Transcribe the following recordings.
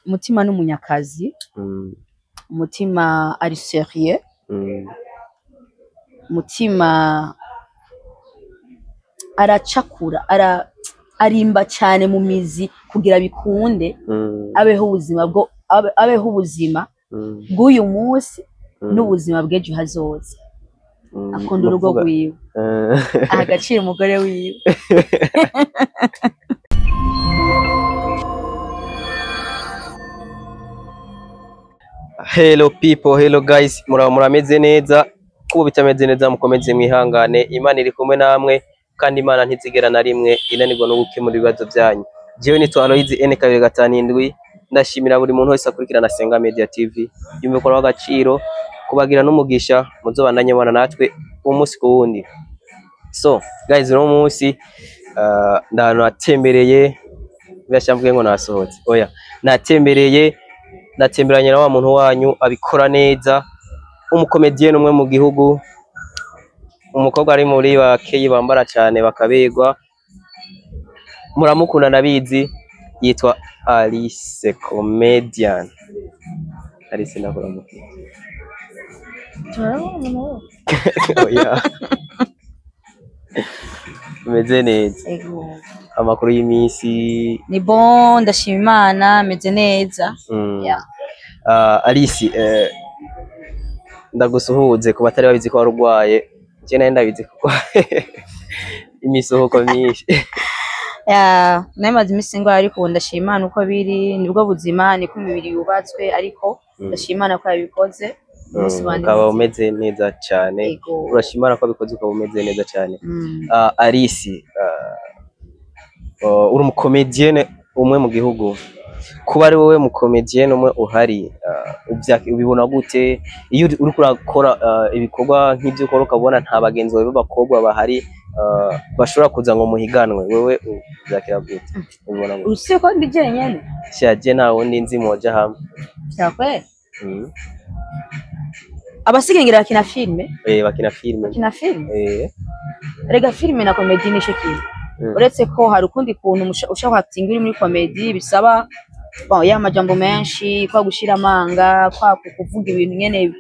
Mutima n'umunyakazi. Mutima ari sérieux. Mutima aracakura, arimba cyane mu mizi kugira bikunde abeho ubuzima bwo abeho ubuzima bw'uyu munsi n'ubuzima bw'ejo hazoza. Akunda urugo rwiwe, aha agaciro umugore wiwe. Hello people, hello guys, muraba murameze neza? Kuba bitameze neza mukomeze mwihangane, Imana iri kumwe namwe kandi Imana ntizigera na rimwe inanirwa no gukemura ibibazo byanyu. Jewe nitwa Aloyizi N 257, ndashimira buri muntu wese akurikirana Senga Media TV, yumve ko agaciro kubagira n'umugisha muzobandanye mubana natwe umunsi ku wundi. So guys, uno munsi ndahantu natembereye, birashamvuge ngo nasohotse, oya natembereye, natemberanye na wa muntu wanyu abikora neza, umukomediyen umwe mu gihugu, umukobwa ari muri bakeyi bambara cyane bakabegwa, muramukunda nabizi, yitwa Alice Comedian. Alice ndakuramukunda. Oya, umeze neza? Ego. Amakuru y'iminsi? Ni bon, ndashima Imana, meze neza. Yeah. Alice, ndagusuhuze ku batari babizi ko wari urwaye, je nari ndabizi kuko imisuhuko myinshi. Yeah, nari iminsi ndwaye ariko ubu ndashima Imana uko biri, nibwo buzima, niko imibiri yubatswe, ariko ndashima Imana ko yabikoze. Umunsi wanje Ukaba muzima. umeze neza cyane. Ego. Urashima Imana ko abikoze ukaba umeze neza cyane. Alice, uri umukomedienne umwe mu gihugu, kuba ari wowe mukomedienne umwe uhari, ubibona gute iyo uriko urakora ibikorwa nk'ibyo ukora, ukabona nta bagenzi bawe b'abakobwa bahari bashobora kuza ngo muhiganwe, wewe uvyakira gute, ubibona gute? Uzi ko ndi jenyene? Sha, je nta wundi nzi mwoja hamwe. Vyakweli? Abasigaye ngira bakina filme. Bakina filme. Bakina filme. Erega filme na comedy nico kintu. Uretse ko hari ukundi kuntu ushobora acting uri muri comedy bisaba bon, ya majambo menshi, kwa gushira amanga, kwa kuvuga ibintu nyene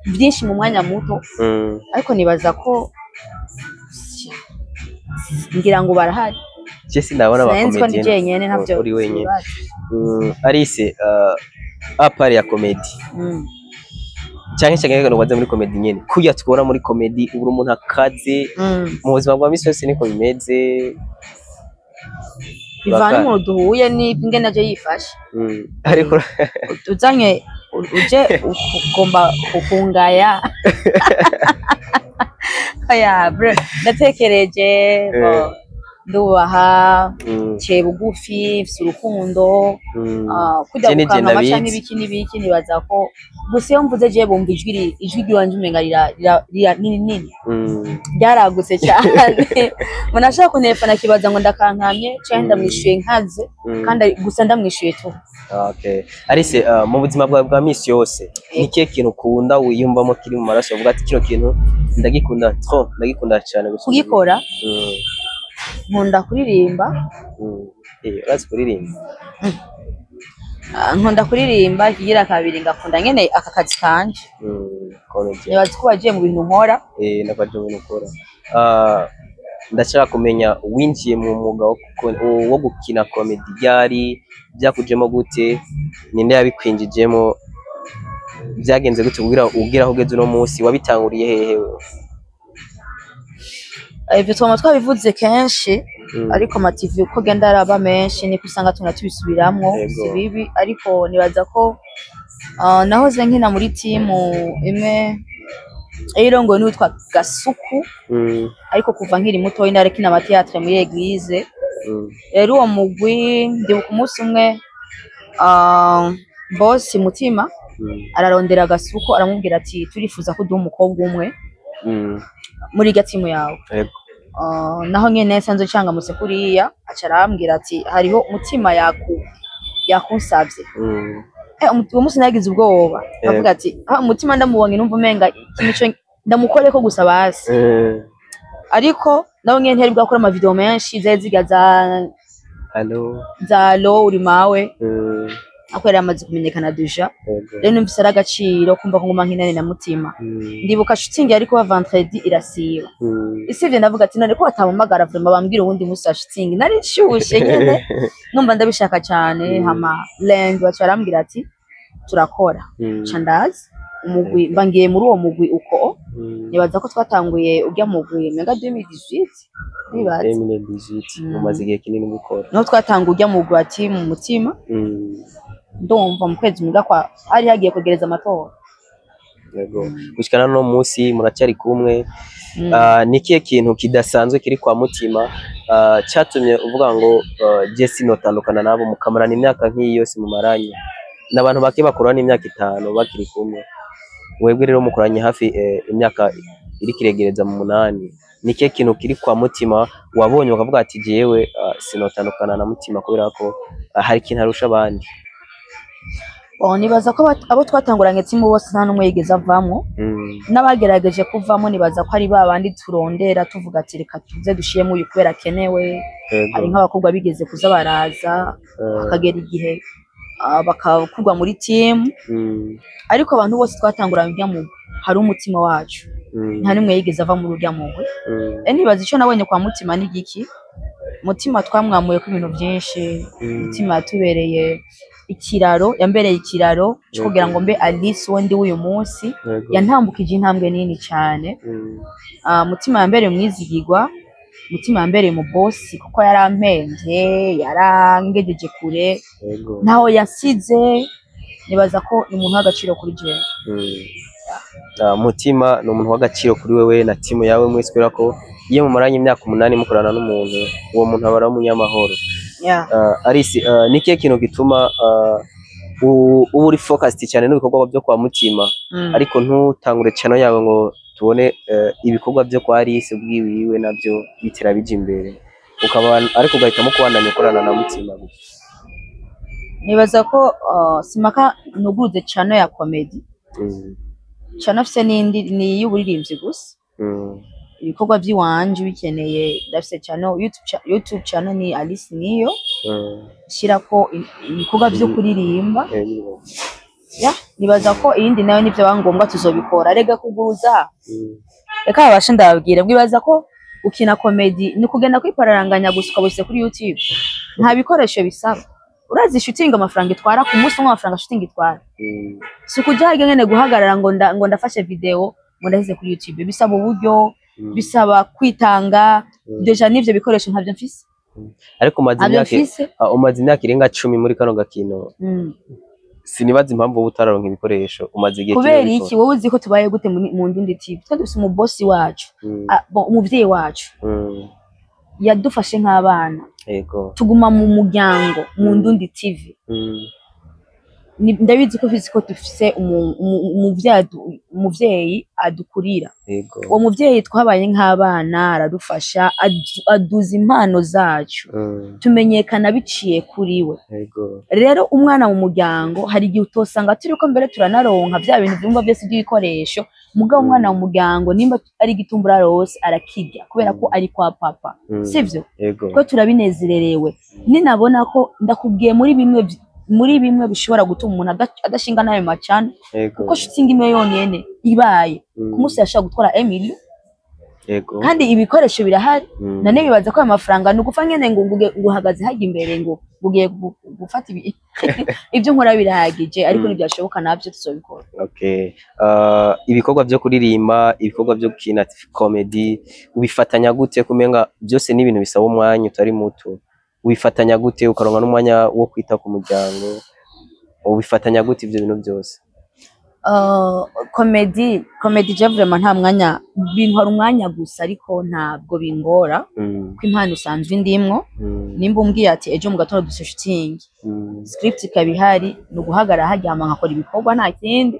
byinshi mu mwanya muto. Ariko nibaza ko ngira ngo barahari. Je sindabona Sinzi ko ndi abakomedienne. jenyene, ntavyo Uri wenyene. sinibaza. Alice, à part ya comedy, canke ngo baze muri comedy nyene, kurya tubona muri comedy ubura umuntu akaze, mu buzima bwa misi yose niko bimeze? Bivana n'umuntu duhuye n'ingene aje yifashe. Ariko Uzanye uje ugomba kukungaya, oya bro, ndatekereje bo, ndubaha, ciye bugufi, mfise urukundo. Kurya Je nije gukankama canke ndabizi. ibiki n'ibiki, nibaza ko gusa iyo mvuze je bumva ijwi ijwi ry'iwanje umenga ni nini, ryaragutse cyane. Umuntu ashaka kuntelefona akibaza ngo ndakankamye canke ndamwishuye nkaze, kandi gusa ndamwishuye tu. Okay. Alice, mu buzima bwawe bwa misi yose ni ikihe kintu ukunda wiyumvamo kiri mu maraso, uvuga ati kino kintu ndagikunda trop, ndagikunda cyane gusumba ibindi? Kugikora? Nkunda kuririmba. Urazi kuririmba? Ah, nkunda kuririmba. Ikigira kabiri, ngakunda nyene aka kazi kanje. Comedy. Nibaza ko wagiye mu bintu nkora. Nakwaje mu bintu ukora. Ndashaka kumenya winjiye mu mwuga wo gukina comedy ryari, byakujemo gute, ninde yabikwinjijemo, byagenze gute kugira ugire aho ugeze uno munsi, wabitanguriye hehe wewe? Ivyo twama twabivuze kenshi, ariko ama TV uko agenda araba menshi niko usanga tuna tubisubiramwo. Si bibi, ariko nibaza ko nahoze nkina muri timu imwe irongowe n'uwitwa Gasuku, ariko kuva nkiri mutoyi narakina ama théâtre muri église. Rero uwo mugwi, ndibuka umunsi umwe boss Mutima ararondera Gasuku, aramubwira ati turifuza ko uduha umukobwa umwe muri irya timu yawe. Naho nyene nsanzwe ncangamutse kuriya, aca arambwira ati hariho Mutima yakunsavye. Uwo munsi nagize ubwoba, ndavuga ati ah, Mutima ndamubonye numva umenga ikintu co ndamukoreko gusa basi. Ariko nawe nyene ntiyari bwakora ama video menshi, zari zirya za Allo. za lo uri mawe. Ako yari amaze kumenyekana déjà. Rero numvise ari agaciro kumva ko nguma nkinane na Mutima. Ndibuka shooting yari kuba vendredi, irasiba. Isivye, ndavuga ati none ko batampamagara vraiment, bambwira uwundi munsi wa shooting. Nari nshushe nyene, numva ndabishaka cyane. Hama lundi baca barambwira ati turakora. Ca ndaza umugwi, mba ngiye muri uwo mugwi uko. Nibaza ko twatanguye urya mugwi menga 2018, nibaza. 2018. Mumaze igihe kinini mukora. Niho twatanguye urya mugwi ati mu mutima. Ndumva mu kwezi muga kwa hari hagiye kwegereza amatora. Yego, gushikana no munsi muracyari kumwe. Ni ikihe kintu kidasanzwe kiri kwa Mutima cyatumye uvuga ngo je sinotandukana nabo, mukamarana imyaka nk'iyi yose mumaranye? N'abantu bake bakorana imyaka 5 bakiri kumwe. Mwebwe rero mukoranye hafi imyaka iri kiregereza mu 8. Ni ikihe kintu kiri kwa Mutima wabonye ukavuga ati jewe sinotandukana na Mutima kubera ko hari ikintu arusha abandi? Bon, nibaza ko abo twatanguranye team bose nta n'umwe yigeze avamwo. N'abagerageje kuvamo, nibaza ko ari ba bandi turondera tuvuga ati reka tuze dushiremo uyu kubera akenewe. Hari nk'abakobwa bigeze kuza baraza, hakagera igihe bakakurwa muri team. Ariko abantu bose twatanguranye urya mugwi, hari umutima wacu, nta n'umwe yigeze ava muri urya mugwi. Nibaza ico nabonye kwa Mutima ni giki? Mutima twamwamuye ko ibintu byinshi. Mutima yatubereye ikiraro, yambereye ikiraro cyo kugira ngo mbe Alice wo ndi w'uyu munsi. Yantambukije intambwe nini cyane. Mutima yambereye umwizigirwa, Mutima yambereye umubosi kuko yarampemvye, yarangejeje kure. Ntaho yasize. Nibaza ko ni umuntu w'agaciro kuri jewe. Mutima ni umuntu w'agaciro kuri wewe na timu yawe mwese, kubera ko iyo mumaranye imyaka 8 mukorana n'umuntu, uwo muntu aba ari umunyamahoro. Alice, ni ikihe kintu gituma uba uri focused cyane n'ibikorwa byo kwa Mutima, ariko ntutangure channel yawe ngo tubone ibikorwa byo kwa Alice bwiwiwe nabyo bitera bija imbere, ukaba ariko ugahitamo kubandanya ukorana na Mutima gusa? Nibaza ko simaka nuguruze channel ya comedy. Channel afise n'indi ni iy'uburirimbyi gusa. Ibikorwa by'iwanje bikeneye, ndafise channel YouTube, YouTube channel ni Alice niyo shirako ibikorwa byo kuririmba. Ya, nibaza ko iyindi nayo nivyo ngombwa tuzobikora. Rega kuguruza, reka babashe ndababwira, mwibaza ko gukina comedy ni kugenda kwipararanganya gusa ukabishyize kuri YouTube? Nta bikoresho bisaba. Urazi shooting amafaranga itwara ku munsi umwe, amafaranga shooting itwara? Si ukuja harya nyene guhagarara ngo ngo ndafashe video ngo ndashyize kuri YouTube. Bisaba uburyo, bisaba kwitanga. Déjà n'ivyo bikoresho ntabyo mfise. Ariko umaze Ntabyo imyaka mfise. Umaze imyaka irenga 10 muri kano gakino. Sinibaza impamvu wowe utararonka ibikoresho, umaze igihe Kubera kinini iki? Wowe uzi ko tubaye gute mu Ndundi TV? Twe dufise umubosi wacu. Bon, umuvyeyi wacu yadufashe nk'abana. Tuguma mu muryango mu Ndundi TV. Ndabizi ko fizi ko dufise umuvyeyi adukurira. Uwo muvyeyi twabaye nk'abana, aradufasha, aduza impano zacu. Tumenyekana biciye kuri we. Rero umwana mu muryango, hari igihe utosanga turiko mbere turanaronka vya bintu vyumva vyose by'ibikoresho, mugabo umwana mu muryango nimba ari igitumbura rose arakirya kubera ko ari kwa papa. Sivyo? Yego. Ko turabinezererewe. Ninabona ko ndakubwiye muri bimwe bishobora gutuma umuntu adashinga n'ayo macana, kuko shooting imwe yonyene ibaye ku munsi yashobora gutwara Emily. Kandi ibikoresho birahari. None bibaza ko ayo mafaranga ni ugufa nyene ngo uhagaze hajya imbere ngo ugiye gufata ibyo nkora birahagije, ariko ntibyashoboka nabyo tuzobikora. Okay. Ibikorwa byo kuririmba, ibikorwa byo gukina comedy, ubifatanya gute? Kumenga byose ni ibintu bisaba umwanya utari muto. Ubifatanya gute ukaronka n'umwanya wo kwita ku muryango? Ubifatanya gute ivyo bintu byose? Comedy je vraiment nta mwanya bintwara, umwanya gusa, ariko ntabwo bingora ko impano isanzwe indimwo. Nimba umbwiye ati ejo mu gatondo dufise shooting, script ikaba ihari, ni uguhagarara haryama nkakora ibikorwa, nta kindi.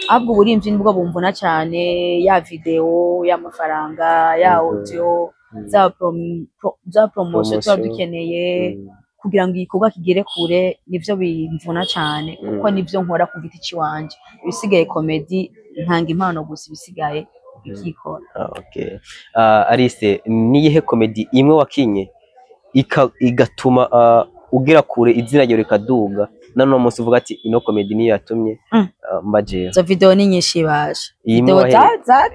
Ahubwo uburimvyi nibwo bumvuna cyane, ya video y'amafaranga ya audio, za promotion tuba Promotion. dukeneye kugira ngo igikorwa kigere kure, nivyo bimvuna cyane kuko nivyo nkora ku giti ciwanje. Ibisigaye comedy ntanga impano gusa, ibisigaye bikikora. Okay. Alice, niyihe comedy imwe wakinye igatuma ugera kure, izina ryawe rikaduga? None munsi uvuga ati ino comedy niyo yatumye mba jewe. Izo video ni nyinshi baje. Iyi Video za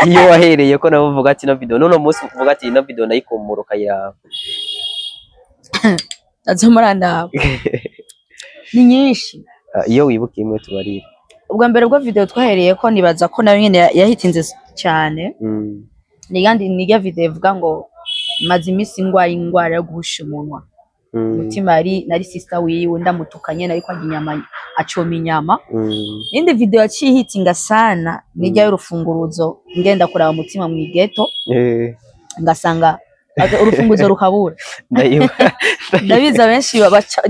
iyo wahereye ko nawe uvuga ati ino video, none munsi uvuga ati ino video ndayikumura ukayiraba. Azo murandaba ni nyinshi. Iyo wibuka imwe tubarira. Ubwa mbere bwo video twahereye ko nibaza ko nayo nyene yahitinze cyane. Nigandi niga video ivuga ngo maze iminsi ngwaye ingwara yo guhusha umunwa. Mutima yari nari sister wiwe ndamutukanye nari kwa inyama acoma inyama. Nindi video yaciye hitinga sana nijya y'urufunguruzo ngenda kuraba mutima mu ghetto. Ngasanga urufunguzo rukabura. Ndabiza benshi babaca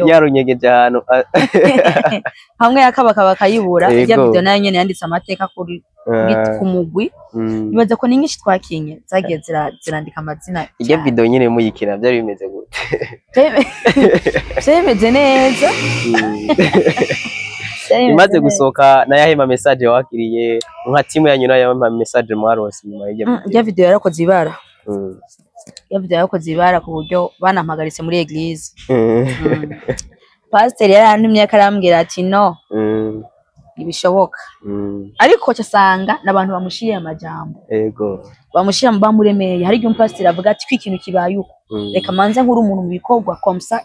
yarunyegeje ahantu hamwe yakabaka bakayibura. Ijya video nayo nyene yanditse amateka kuri ku mugwi. Nibaza ko ni nyinshi twakinye zagiye zirandika amazina. Ijya video nyene muyikina byari bimeze gute? Byari bimeze neza. Imaze gusohoka nayahema message wakiriye nka timu yanyu nayo message mwarose nyuma y'ijya video? Ijya video yarakoze ibara. Ijya video yarakoze ibara ku buryo banampagaritse muri église. Pasteur yarantumye akarambwira ati no ntibishoboka. Ariko cyasanga n'abantu bamushiriye amajambo. Yego. Bamushira bamuremeye. Hari igihe umupasiteri avuga ati ko ikintu kibaye uko. Reka manze nkuru umuntu mu bikorwa komsa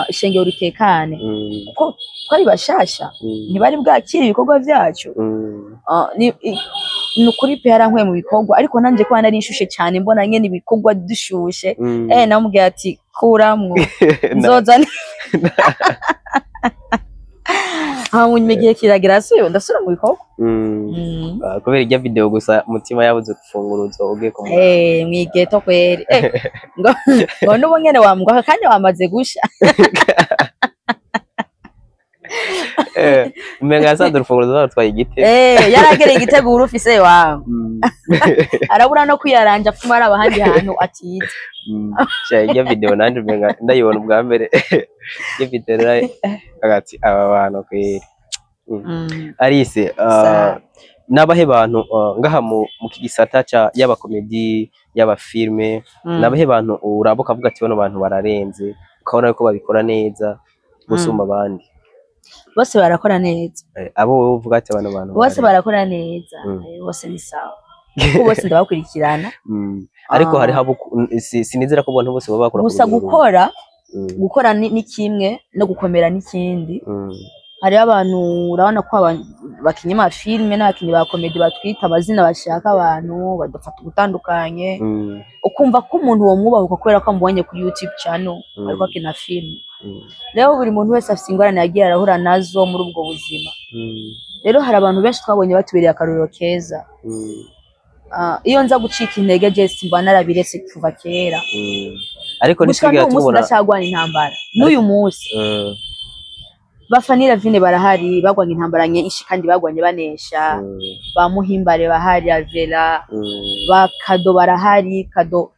ishengero ritekane. Kuko twari bashasha ntibari bwakira ibikorwa byacu. Ni ukuri pe yarankwiye mu bikorwa, ariko nanje ko nari nshushe cyane mbona nyene ibikorwa dushushe. Namubwiye ati kuramwo nzoza. Hanyuma igihe kiragira asuye ndasura mu bikorwa. Kubera ijya video gusa mutima yabuze kufunguruzo ugiye ku mwigeto kweri. Ngo nubo nyene wamugwa kandi wamaze gusha. Umenga yasanze urufunguruzo rwatwaye igite. Yaragereye igitego urufise wawe. Arabura no kwiyaranja apfuma araba ahandi hantu atize. Sha ijya video nanje umenga ndayibona ubwa mbere. Ijya video agati aba bantu kweri. Alice, nabahe bantu ngaha mu kigisata ca yaba comedy yaba filme, nabahe bantu uraboka avuga ati bano bantu bararenze ukabona ko babikora neza gusumba abandi? Bose barakora neza. Abo wowe uvuga ati bano bantu bose barakora neza, bose ni sawa. Kuko bose ndabakurikirana. Ariko hari habo sinizera ko abantu bose baba bakora gusa gukora ni kimwe no gukomera n'ikindi. Hari abantu urabona ko abakinyi ma filme n'abakinyi ba comedy batwita amazina bashaka abantu badafata gutandukanye. Ukumva ko umuntu wo mwubahuka kubera ko amubonye kuri YouTube channel ariko akina filme. Rero buri muntu wese afite ingorane yagiye arahura nazo muri ubwo buzima. Rero hari abantu benshi twabonye batubereye akarorero keza. Iyo nza gucika intege je simba narabiretse kuva kera. Ariko nisigaye tubona ndacagwana intambara n'uyu munsi. Bafanira vine barahari bagwanye intambara nyinshi kandi bagwanye banesha. Ba Muhimbare bahari Alvera, ba Kado barahari. Kado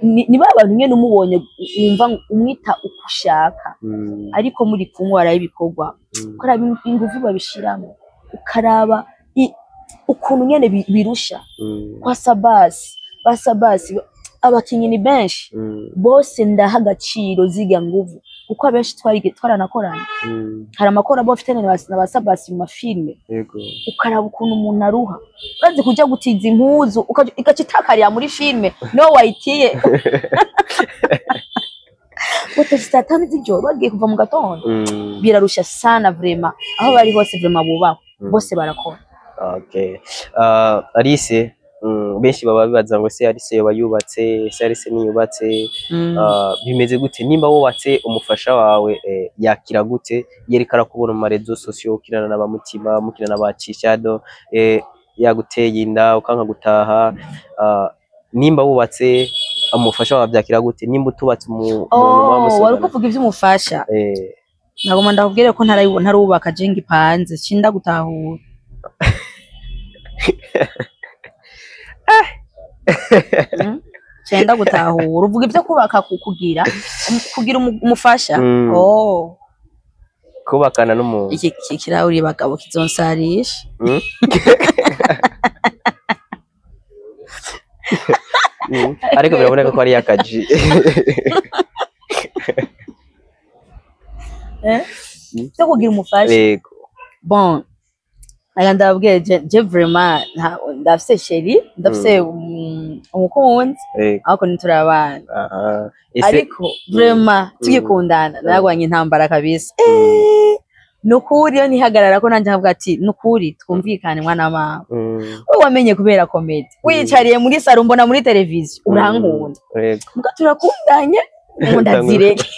ni ba bantu nyene umubonye wumva umwita ukushaka. Ariko muri kumwe arabikorwa ukaraba ingufu babishiramo, ukaraba ukuntu nyene birusha. Kwa Sabasi, ba Sabasi abakinyi ni benshi bose ndaha agaciro ziga nguvu kuko abenshi twaranakoranye. Hari amakora bo bafitanye na ba Sabasi mu mafilme. Ukaraba ukuntu umuntu aruha urazi kuja gutiza impuzu ikacitakarira muri filme no wayitiye. Utashita tanu z'ijoro bagiye kuva mu gatondo. Birarusha sana vraiment aho bari hose vraiment bubaho bose barakora. Okay. Alice, benshi baba bibaza ngo se Alice yoba yubatse, se Alice niyubatse, bimeze gute? Nimba wubatse umufasha wawe yakira gute? Yereka arakubona mu marezo sosio ukirana n'abamutima, mukirana n'abacishado, yaguteye inda ukanka gutaha. Nimba wubatse umufasha wawe byakira gute? Nimba utubatse umuntu wamusubana. Wari kuvuga ivy'umufasha. Nagomba ndakubwire ko ntarubaka je ngipanze, cinda gutahura. Cenda gutahura uvuga ivyo kubaka kugira umufasha. Kubakana n'umuntu iki kirahuri bagabo kizonsarisha. Ariko biraboneka ko ari yakaji. Byo kugira umufasha? Yego. Bon, aya ndababwiye, je vraiment ndafise chéri, ndafise umukunzi, ariko ntiturabana. Aha. Ese Ariko vraiment tugikundana naragwanye intambara kabisa. Nukuri iyo nihagarara ko nanjye nkavuga ati: "Nukuri twumvikane, mwana mama, wowe wamenye kubera comédie, wiyicariye muri salon, mbona muri televiziyo, urankunda." Muga turakundanye ngo ndazireke.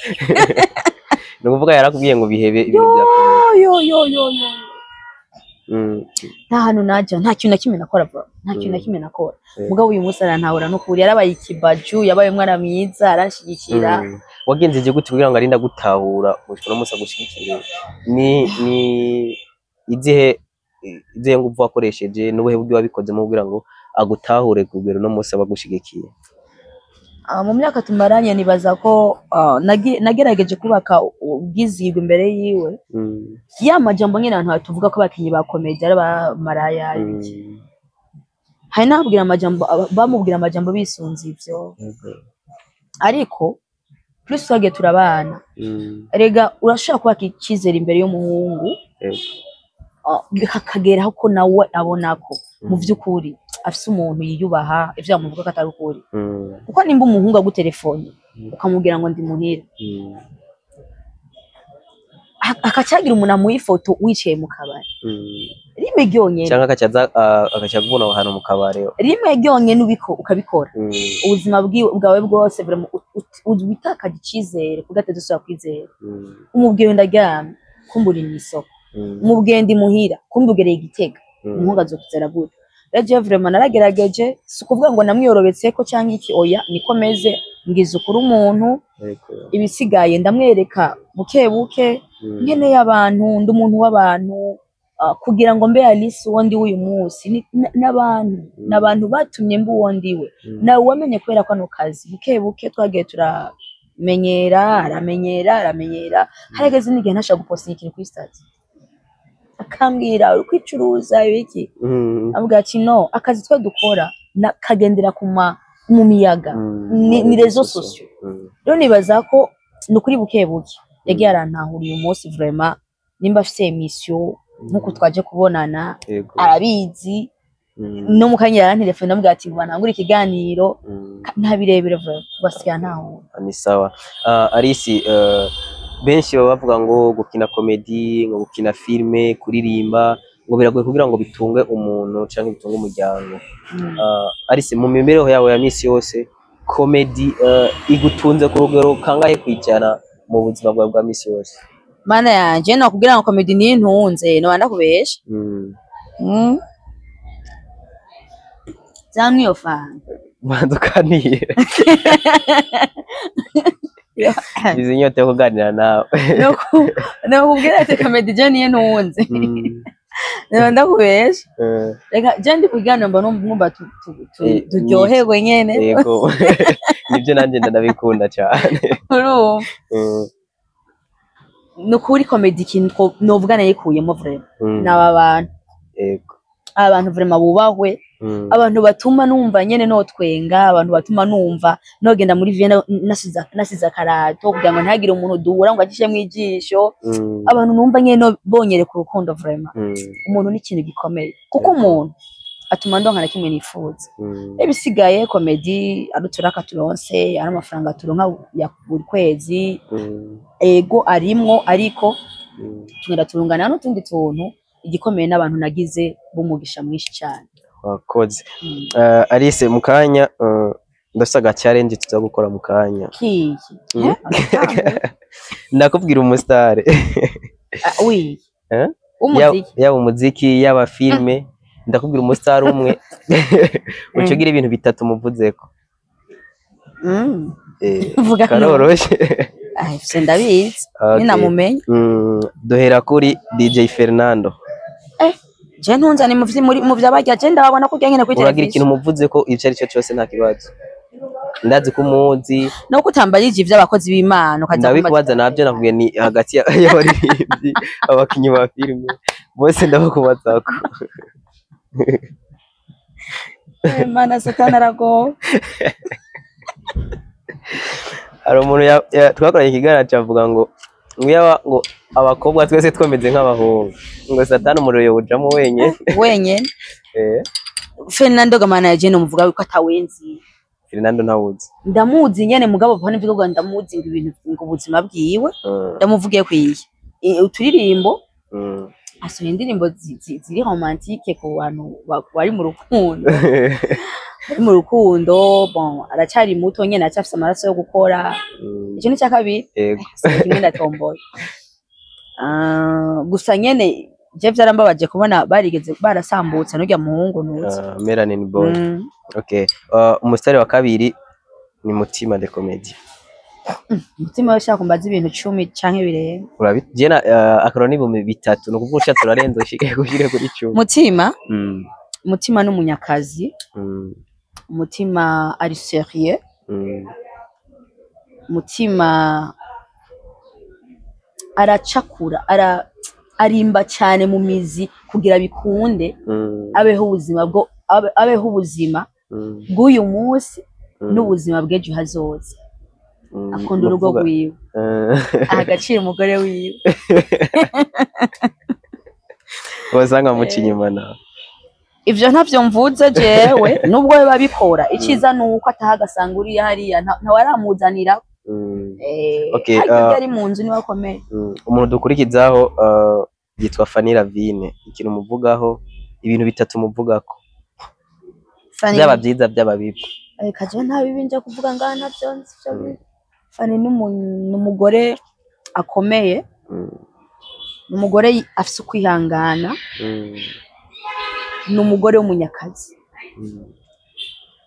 Ni ukuvuga yarakubwiye ngo bihebe ibintu bya comédie? Yo yo yo yo! Nta hantu najya, nta kintu na kimwe nakora bro, nta kintu na kimwe nakora. Mugabo uyu munsi arantahura, nukuri yarabaye ikibaju, yabaye umwana mwiza, aranshyigikira. Wagenjeje gute kugira ngo arinde agutahura gushika uno munsi agushigikire? Ni izihe nguvu wakoresheje, n'ubuhe buryo wabikozemo kugira ngo agutahure kugera uno munsi aba agushigikiye? Mu myaka tumaranye, nibaza ko nagerageje kubaka ubwizigwa imbere yiwe. Ya majambo nyine abantu batuvuga ko abakinyi ba comédie ari abamaraya, ibiki. Hari n'ababwira amajambo, bamubwira amajambo bisunze ivyo. Ariko plus twagiye turabana, erega urashobora kubaka icyizere imbere y'umuhungu, hakageraho ko nawe abona ko mu vy'ukuri afise umuntu yiyubaha, ivyo bamuvuga ko atari ukuri. Kuko nimba umuhungu agutelefone, ukamubwira ngo ndi muhira, akacagira umuntu amuha ifoto wicaye mu kabari, rimwe ryonyene. Canke akaca agaca akubona aho hantu mu kabare. Rimwe ryonyene ubiko ukabikora, ubuzima bwawe bwose vraiment witakaje icizere kugateza usubira kwizera. Umubwiye ndaryamye, kumbura mw'isoko. Umubwiye ndi muhira, kumbe ugereye igitega. Umuhungu azokwizera gute? Rero jewe vraiment naragerageje, si ukuvuga ngo namwiyorobetseko canke iki, oya, niko meze, ngize ukuri umuntu. Ibisigaye ndamwereka buke buke. Nkeneye abantu, ndi umuntu w'abantu. Kugira ngo mbe Alice uwo ndi w'uyu munsi n'abantu, n'abantu batumye mba uwo ndiwe. Nawe wamenye kubera kano kazi, buke buke twagiye turamenyera, aramenyera, aramenyera. Harageze n'igihe ntashobora gupostinga ikintu kuri statut, akambwira: "Uri kwicuruza ibiki?" Avuga ati: "No, akazi twe dukora kagendera mu miyaga, ni réseaux sociaux." Rero nibaza ko ni ukuri buke buke yagiye arantahura. Uyu munsi vraiment nimba afise émission nk'uko twaje kubonana, arabizi. No mu kanya yarantelefone, ndamubwira ati ngo ntangure ikiganiro. Nta birebire, vraiment basigaye ntahura. Ni sawa. Alice, benshi baba bavuga ngo gukina comédie, ngo gukina filme, kuririmba, ngo biragoye kugira ngo bitunge umuntu canke bitunge umuryango. Alice, mu mibereho yawe ya misi yose, comédie igutunze ku rugero kangahe kwijana mu buzima bwawe bwa misi yose? Mana yanje, nakubwira ngo comédie nintunze, noba ndakubesha. Zamwe iyo fanta. Banza uganire, ngize inyota yo kuganira nawe. Nokubwira ati comédie je niyo ntunze, noba ndakubesha. Reka je ndi kuganira, mba numva turyoherwe nyene. Yego, nibyo, nanjye ndanabikunda cyane. Urumva, ni ukuri comédie ikintu novuga nayikuyemo vraiment n'aba bantu. Abantu vraiment bubahwe. Abantu batuma numva nyene notwenga, abantu batuma numva nogenda muri Vienna nasize akarato kugira ngo ntihagire umuntu duhura ngo agishemwo ijisho. Abantu numva nyene bonyereka urukundo vraiment. Umuntu ni ikintu gikomeye, kuko umuntu atuma ndonka na kimwe nifuza. Ibisigaye comédie, ari uturaka turonse, ari amafaranga turonka ya buri kwezi, ego arimwo, ariko tugenda turungana n'utundi tuntu. Igikomeye n'abantu nagize b'umugisha mwinshi cyane. Wakoze. Alice, mu kanya ndafise aga challenge tuza gukora mu kanya. Kiki? Mm. Ndakubwira umusitari. Ah, oui. Eh? W'umuziki? Yaba umuziki, yaba filme, ndakubwira umusitari umwe, uca ugira ibintu bitatu muvuzeko. Vuga. Karoroshe. Ah, ivyo ndabizi. Okay. Ninamumenya. Duhera kuri DJ Fernando. Je ntunzane mu mu vyabarya, je ndababona kurya nyene kuri Uragira televiziyo. ikintu muvuzeko ivyo ari cyo cyose, nta kibazo, ndazi ko umuzi. No kutambarije ivy'abakozi b'Imana ukaza Ndabikubaza nabyo, nakubwiye ni hagati y'abaririmbyi, abakinyi ba filime, bose ndabakubazako. Imana, Satani aragowe. Hari umuntu twakoranye ikiganiro avuga ngo Ngo abakobwa twese twemeze nk'abahungu, ngo satani umuriro yowujamo wenyene. Wenyene. Fernando Gamana yaje no muvuga yuko atawenzi. Fernando ntawuzi. Ndamuzi nyene, mugabo pano mvuga ngo ndamuzi ngo ibintu ngo ubuzima bwiwe ndamuvugiye kwiye uturirimbo asohoye indirimbo ziri romantique ku bantu bari mu rukundo, bari mu rukundo. Bon, aracyari muto nyene, aracyafise amaraso yo gukora. Ico ni cya kabiri. Kimwe ndatomboye. Ah, gusa nyene je vyarambabaje kubona barigeze barasambutse n'urya muhungu nuzi. Melanin Boy. Okay, umusitari wa kabiri ni Mutima the Comedy. Mutima we ushaka kumbaza ibintu 10 canke birenga. Urabi jena akaro n'ibihumbi bitatu, ni ukuvuga ushatse urarenza ushike gushire kuri 10. Mutima. Mutima n'umunyakazi. Mutima ari sérieux. Mutima aracakura, arimba cyane mu mizi kugira bikunde abeho ubuzima bwo abeho ubuzima bw'uyu munsi n'ubuzima bw'ejo hazoza. Akunda urugo rwiwe, aha agaciro umugore wiwe. Wasanga muca inyuma nawe. Ivyo ntavyo mvuze jewe, nubwo we babikora, iciza nuko ataha agasanga uriya hariya ntawe aramuzanira. Okay, ariko iyo ari mu nzu niwe akomeye. Umuntu dukurikizaho yitwa Fanny Lavine. Ikintu muvugaho, ibintu bitatu muvugako. Fanny Byaba byiza byaba bibi. Reka jewe nta bibi nja kuvuga ngaha, ntavyo nzi ivyo bibi. Fanny n'umugore akomeye, n'umugore afise ukwihangana, n'umugore w'umunyakazi.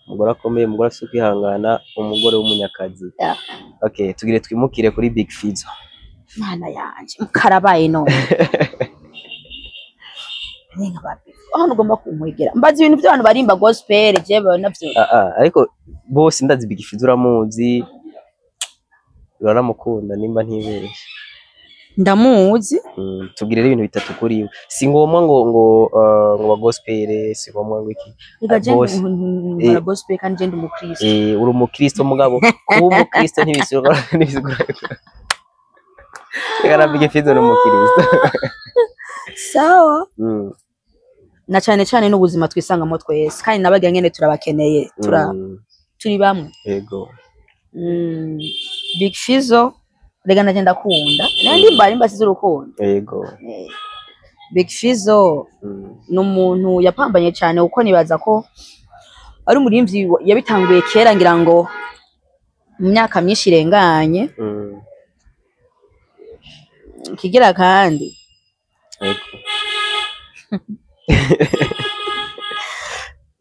Umugore akomeye, umugore afise ukwihangana, umugore w'umunyakazi. Yeah. Okay, tugire twimukire kuri Big Fizzo. Mana yanje, karabaye none. Nenga babi. Aho ugomba kunkwegera. Mbaza ibintu by'abantu barimba gospel, jewe navyo. Ariko bose ndazi Big Fizzo uramuzi. Uraramukunda nimba ntibeshe. Ndamuzi. Tubwire rero ibintu bitatu kuri we. Si ngombwa ngo wa gospel, si ngombwa ngo iki. Reka je Bose. nkora gospel kandi je ndi umukristo. Uri umukristo, mugabo kuba umukristo ntibisigura. Reka na Big Fizzo ni umukristo. Sawa. Na cyane cyane n'ubuzima twisangamo twese, kandi nabagira nyene turabakeneye, turi bamwe. Yego. Big Fizzo rega naje ndakunda. Nandi mba size urukundo. Yego. Big Fizzo ni umuntu yapambanye cyane, kuko nibaza ko ari umurimvyi yabitanguye kera, ngira ngo mu myaka myinshi irenganye. Kigira kandi Yego.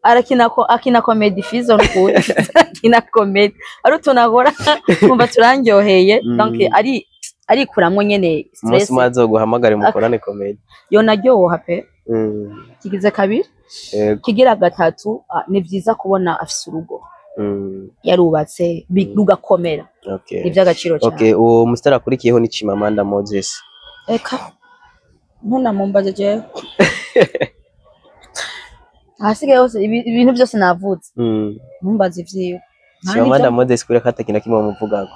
Arakina ko akina comedy Fizzo n'ukuri. Akina comedy ari utunagora kumva turandyoheye. Donc arikuramwo nyene Umunsi stress. umwe azoguhamagare mukorane comedy. Yonaryoha pe. Kigize kabiri. Yego. Kigira gatatu, ni vyiza kubona afise urugo. Yarubatse rugakomera. Okay. Ni ivy'agaciro cyane. Okay, uwo musitari akurikiyeho ni Chimamanda Moses. Eka ntunamumbaze jewe. Ahasigaye hose ibintu byose navutse. Ntumbaze ivyiwe. Nta Chimamanda n'ivyo- Moses kuri kata kintu kimwe muvugako.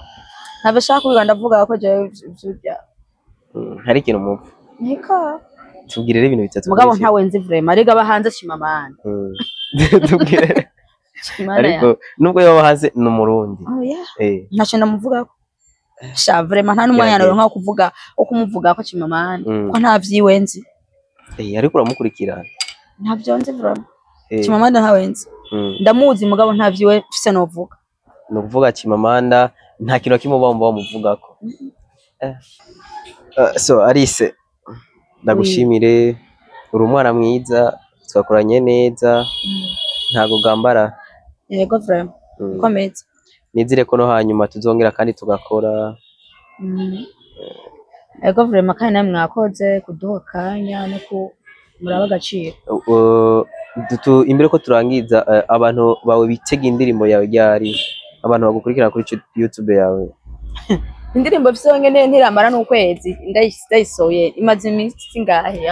Ntabwo nshaka kubiga, ndavuga ko jewe ivyo bya. Hari ikintu muva. Eka. Tubwire rero ibintu bitatu. Mugabo kuri ntawe nzi vraiment. Rega abahanze Chimamanda. Tubwire. Chimamanda. Ariko nubwo yoba hanze ni umurundi. Oh yeah. Ntacyo ndamuvugako. Sha vraiment nta n'umwanya Gerageza. naronka wo kuvuga wo kumuvuga ko Chimamanda. Ko nta vyiwe nzi. Ariko uramukurikirana. Ntavyo nzi vraiment. Chimamanda ntawe nzi. Ndamuzi mugabo nta vyiwe mfise novuga. Ni ukuvuga Chimamanda nta kintu na kimwe uba wumva wamuvugako. So Alice, ndagushimire, uri umwana mwiza, twakoranye neza, ntago gambara. Yego vraiment. Ukomeze. Nizere ko no hanyuma tuzongera kandi tugakora. Yego vraiment, kandi namwe mwakoze kuduha akanya no ku muraba agaciro. Imbere ko turangiza, abantu bawe bitega indirimbo yawe ryari, abantu bagukurikirana kuri YouTube yawe? Indirimbo mfise nyene ntiramara n'ukwezi ndayisohoye, imaze iminsi ingahe?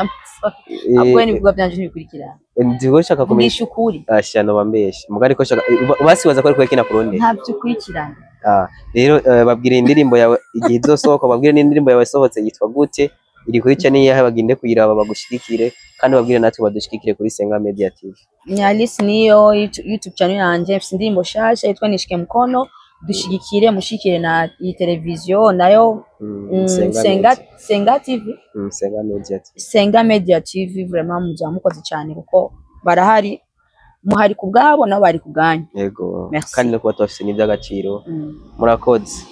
Ahubwo n'ibikorwa byanje ntibikurikirana. Ndiko nshaka kumenya. Mvugisha ukuri. Asha no bambeshe mugari ko shaka basibaza ko ari kwekina kurundi. Ntavyo ukurikirana. Ah, rero babwire indirimbo yawe igihe izosohoka, babwire n'indirimbo yawe yasohotse yitwa gute, iri kuri channel iyahe, bagende kuyiraba bagushigikire, kandi babwire natwe badushigikire kuri Senga Media TV. Ni Alice niyo YouTube channel yanje, mfise indirimbo shasha yitwa Nishike Mkono. Dushigikire, mushikire na iyi televiziyo nayo. Senga Senga Media. Senga TV. Senga Media TV. Senga Media TV, vraiment muzaba mukoze cyane, kuko barahari, muhari ku bwabo, nabo bari ku bwanyu. Yego. Merci. Kandi no kuba tubafise n'iby'agaciro. Murakoze.